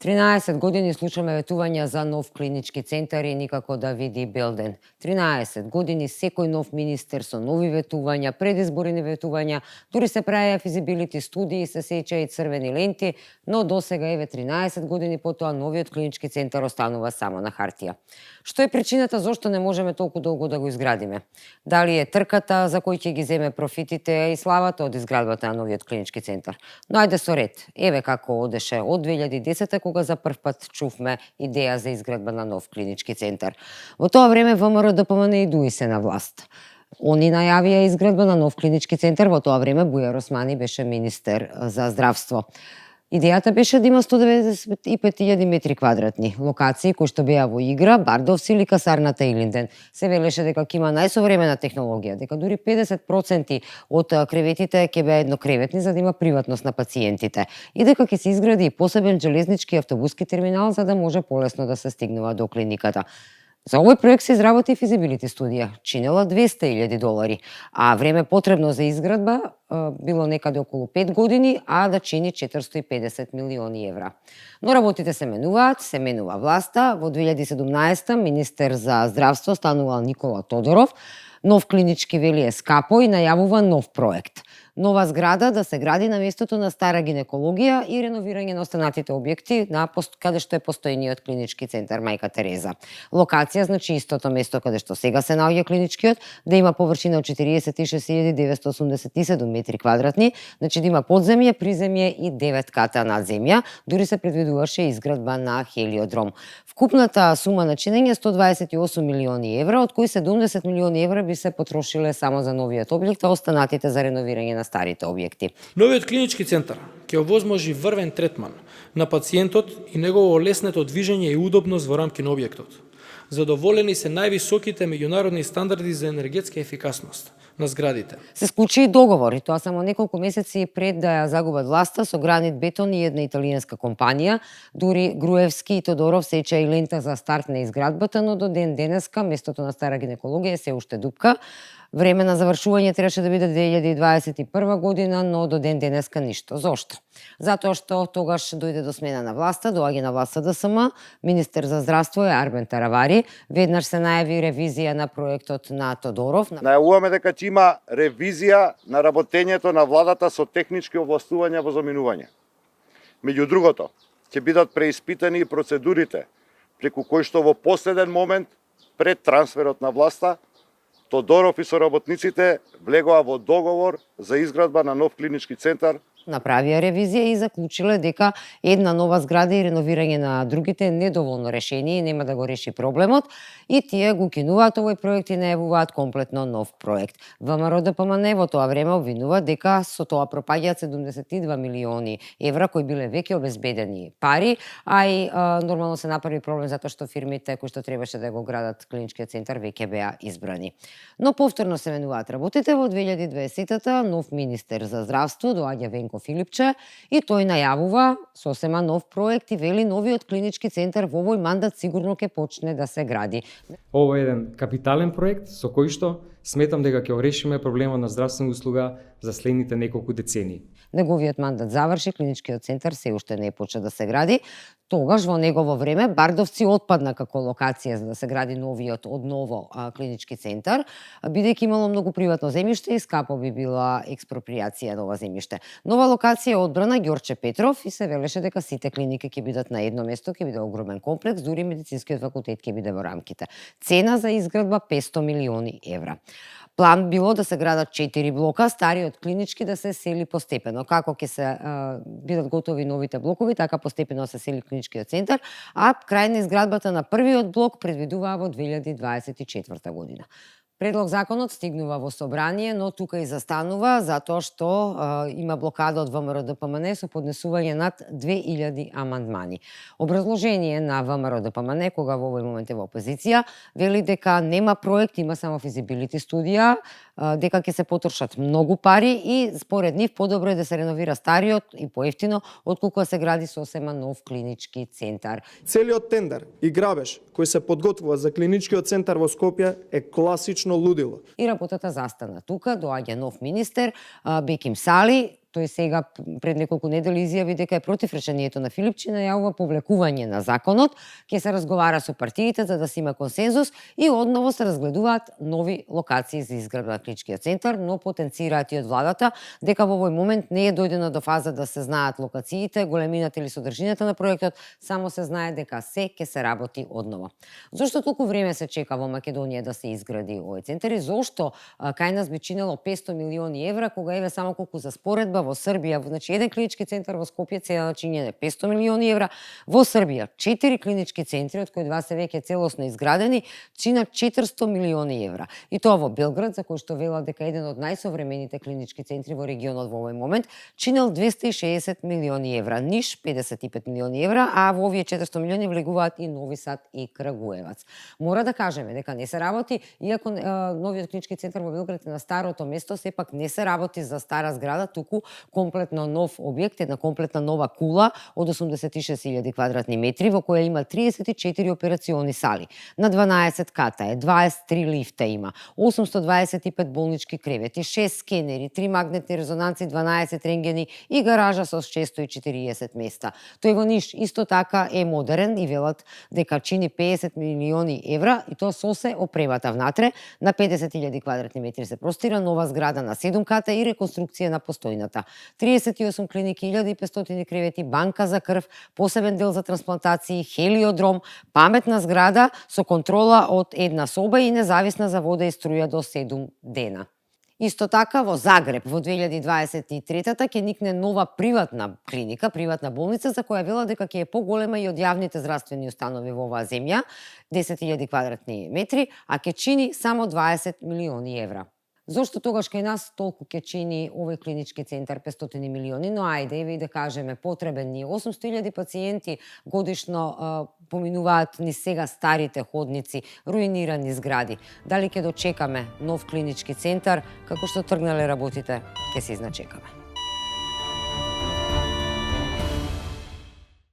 13 години слушаме ветувања за нов клинички центар и никако да види бел ден. 13 години секој нов министер со нови ветувања, предизборни ветувања, дури се правеа физибилити студии, се сеќа и црвени ленти, но досега еве 13 години потоа новиот клинички центар останува само на хартија. Што е причината зошто не можеме толку долго да го изградиме? Дали е трката за кој ќе ги земе профитите и славата од изградбата на новиот клинички центар? Но ајде со ред. Еве како одеше од 2010 кога за прв пат чувме идеја за изградба на нов клинички центар. Во тоа време ВМРО ДПМН и ДУИ се на власт. Они најавија изградба на нов клинички центар, во тоа време Бујар Османи беше министер за здравство. Идејата беше да има 195.000 метри квадратни локации кои што беа во игра, Бардовци или касарната Илинден. Се велеше дека ќе има најсовремена технологија, дека дури 50% од креветите ќе беа еднокреветни за да има приватност на пациентите и дека ќе се изгради посебен железнички и автобуски терминал за да може полесно да се стигнува до клиниката. За овој проект се изработи физибилити студија, чинела $200.000, а време потребно за изградба било некаде околу 5 години, а да чини 450 милиони евра. Но работите се менуваат, се менува власта. Во 2017 министер за здравство станува Никола Тодоров, нов клинички вели е скапо и најавува нов проект. Нова зграда да се гради на местото на стара гинекологија и реновирање на останатите објекти на каде што е постојниот клинички центар Мајка Тереза. Локација значи истото место каде што сега се наоѓа клиничкиот, да има површина од 46.987 метри квадратни, значи да има подземје, приземје и 9 ката над земја, дури се предвидуваше изградба на хелиодром. Вкупната сума на чинење 128 милиони евра, од кои 70 милиони евра би се потрошиле само за новиот објект, а останатите за реновирање на старите објекти. Новиот клинички центар ќе овозможи врвен третман на пациентот и негово олеснето движење и удобност во рамки на објектот. Задоволени се највисоките меѓународни стандарди за енергетска ефикасност на зградите. Се склучи и договор, и тоа само неколку месеци пред да ја загубат власта со Гранит Бетон и една италијанска компанија. Дури Груевски и Тодоров сеча и лента за старт на изградбата, но до ден денеска местото на стара гинекологија се уште дупка. Време на завршување требаше да биде 2021 година, но до ден денеска ништо. Зошто? Затоа што тогаш дојде до смена на власта, доаѓа на власта ДСМ, министер за здравство е Арбен Таравари, веднаш се најави ревизија на проектот на Тодоров. Најавуваме дека ќе има ревизија на работењето на владата со технички овластувања во заминување. Меѓу другото, ќе бидат преиспитани и процедурите преку кои што во последен момент пред трансферот на власта Тодоров и соработниците влегоа во договор за изградба на нов клинички центар. Направија ревизија и заклучиле дека една нова зграда и реновирање на другите е недоволно решение и нема да го реши проблемот и тие го кинуваат овој проект и најавуваат комплетно нов проект. ВМРО ДПМН во тоа време обвинува дека со тоа пропаѓаат 72 милиони евра кои биле веќе обезбедени пари, а и нормално се направи проблем затоа што фирмите кои што требаше да го градат клиничкиот центар веќе беа избрани. Но повторно се менуваат работите. Во 2020-та нов министер за здравство доаѓа Венко Филипче и тој најавува сосема нов проект и вели новиот клинички центар во овој мандат сигурно ќе почне да се гради. Ова е еден капитален проект со кој што сметам дека ќе решиме проблемот на здравствена услуга за следните неколку децении. Неговиот мандат заврши, клиничкиот центар се уште не почна да се гради. Тогаш во негово време Бардовци отпадна како локација за да се гради новиот одново клинички центар, бидејќи имало многу приватно земјиште и скапо би била експроприација на ова земјиште. Нова локација одбрана Ѓорче Петров и се велеше дека сите клиники ќе бидат на едно место, ќе биде огромен комплекс, дури медицинскиот факултет ќе биде во рамките. Цена за изградба 500 милиони евра. План било да се градат 4 блока, стариот клинички да се сели постепено. Како ќе се бидат готови новите блокови, така постепено се сели клиничкиот центар, а крај на изградбата на првиот блок предвидуваа во 2024 година. Предлог законот стигнува во собрание, но тука и застанува затоа што има блокада од ВМРО ДПМН со поднесување над 2000 амандмани. Образложение на ВМРО ДПМН, кога во овој момент е во опозиција, вели дека нема проект, има само физибилити студија, дека ќе се потрошат многу пари и според нив подобро е да се реновира стариот и поевтино отколку да се гради сосема нов клинички центар. Целиот тендер и грабеж кој се подготвува за клиничкиот центар во Скопје е класично лудило. И работата застана тука, доаѓа нов министер, Беким Сали. тој сега пред неколку недели изјави дека е против решението на Филипчин, најавува повлекување на законот, ќе се разговара со партиите за да се има консензус и одново се разгледуваат нови локации за изградба на клиничкиот центар, но потенцираат и од владата дека во овој момент не е дојдено до фаза да се знаат локациите, големината или содржината на проектот, само се знае дека се ќе се работи одново. Зошто толку време се чека во Македонија да се изгради овој центар и зошто кај нас би чинело 500 милиони евра, кога еве само колку за споредба во Србија, значи еден клинички центар во Скопје цена чинење 500 милиони евра, во Србија 4 клинички центри, од кои 2 се веќе целосно изградени, чинат 400 милиони евра. И тоа во Белград, за кој што велат дека е еден од најсовремените клинички центри во регионот во овој момент, чинел 260 милиони евра, Ниш 55 милиони евра, а во овие 400 милиони влегуваат и Нови Сад и Крагуевац. Мора да кажеме дека не се работи, иако новиот клинички центар во Белград е на старото место, сепак не се работи за стара зграда, туку комплетно нов објект, една комплетна нова кула од 86.000 квадратни метри, во која има 34 операциони сали. На 12 ката е, 23 лифта има, 825 болнички кревети, 6 скенери, 3 магнетни резонанци, 12 рентгени и гаража со 640 места. Тој во Ниш исто така е модерен и велат дека чини 50 милиони евра и тоа со се опремата внатре. На 50.000 квадратни метри се простира нова зграда на 7 ката и реконструкција на постојната. 38 клиники, 1500 кревети, банка за крв, посебен дел за трансплантации, хелиодром, паметна зграда со контрола од една соба и независна за вода и струја до 7 дена. Исто така во Загреб во 2023-та ќе никне нова приватна клиника, приватна болница за која вела дека ќе е поголема и од јавните здравствени установи во оваа земја, 10.000 квадратни метри, а ќе чини само 20 милиони евра. Зошто тогаш кај нас толку ќе чини овој клинички центар 500 милиони, но ајде еве и да кажеме потребен ни 800.000 пациенти годишно поминуваат ни сега старите ходници, руинирани згради. Дали ќе дочекаме нов клинички центар, како што тргнале работите, ќе се изначекаме.